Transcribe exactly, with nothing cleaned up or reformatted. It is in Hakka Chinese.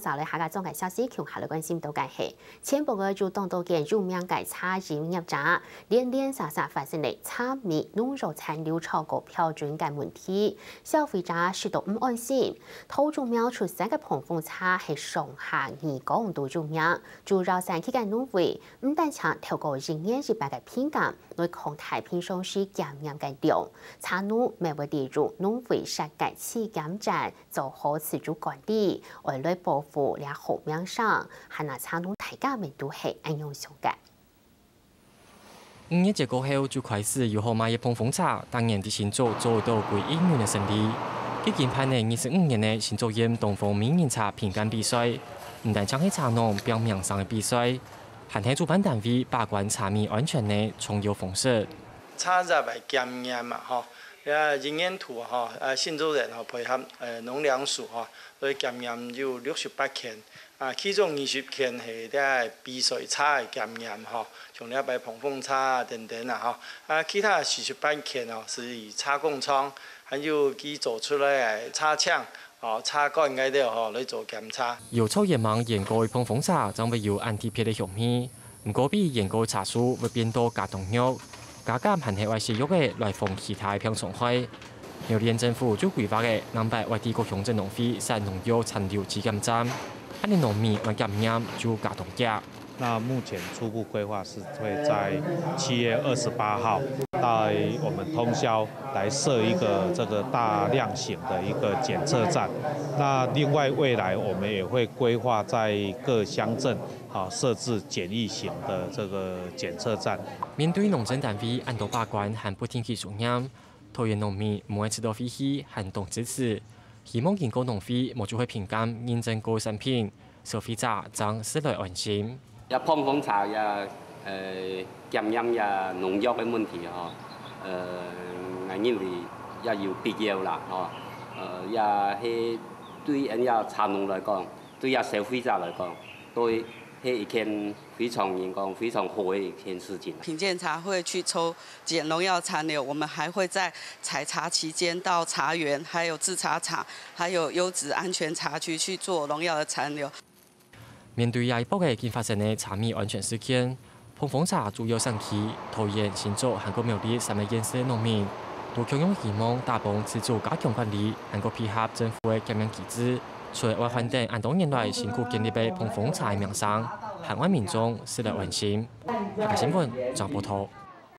續來客家莊个消息，共下來關心到个係，前不久就當多間有名个茶飲業者，連連續續發生了茶米農藥殘留超過標準个問題，消費者實在毋安心。桃竹苗出產个膨風茶係上下二港都有名，竹苗產區个農會毋單淨透過一年一擺个品鑑來擴大平常時檢驗个量，茶農乜會利用農會設个自檢站 做好自主管理，愛來保護這好名聲，還那茶農大家乜都係恁樣想个。五月節過後就開始有好賣个膨風茶，逐年在新竹做到幾億銀个生理。已經辦了二十五年个新竹縣東方美人茶品鑑比賽，毋單淨係茶農拚名聲个比賽，還係主辦單位把關茶米安全个重要方式。茶葉个檢驗嘛，吼，這一年度吼，啊，新竹縣吼配合呃農糧署吼， 所以檢驗有六十八件，啊，其中二十件係這比賽茶个檢驗吼，像這擺膨風茶啊等等啊吼，啊，其他四十八件哦，係以茶工廠，還有佢做出來个茶青、哦，茶乾該兜吼來做檢查。有抽煙盲煙過个膨風茶，正會有恁特別个香味，毋過比煙過茶樹會變到加當肉，加減還係愛食藥仔來防其他个病蟲害。 苗栗縣政府就規劃个，南北會在各鄉鎮農會設農藥殘留自檢站，恁樣農民愛檢驗就加當遽。那目前初步規劃是會在七月二十八號，在我們通霄來設一個這個大量型的一個檢測站。那另外未來我們也會規劃在各鄉鎮，啊，設置簡易型的這個檢測站。面對農政單位恁多把關還不定期巡驗， 桃園農民毋會感覺到費氣，還當支持。希望經過農會無就會評鑑認證過个產品，消費者正食來安心。這膨風茶這呃檢驗這農藥个問題吼，呃，𠊎認為也有必要啦吼，呃，也係對𠊎這茶農來講，對這消費者來講，都係一件非常人講非常好个一件事情。品鑑茶會去抽檢農藥殘留，我們還會在採茶期間到茶園，還有製茶廠，還有優質安全茶區去做農藥的殘留。面對這一駁仔緊發生个茶米安全事件，膨風茶主要產區、桃園、新竹還過苗栗三個縣市个農民，都共樣希望打幫自主加強管理，還過配合政府个檢驗機制， 除了愛換等恁多年來辛苦建立个膨風茶个名聲，還愛民眾食來安心。客家新聞，張寶圖。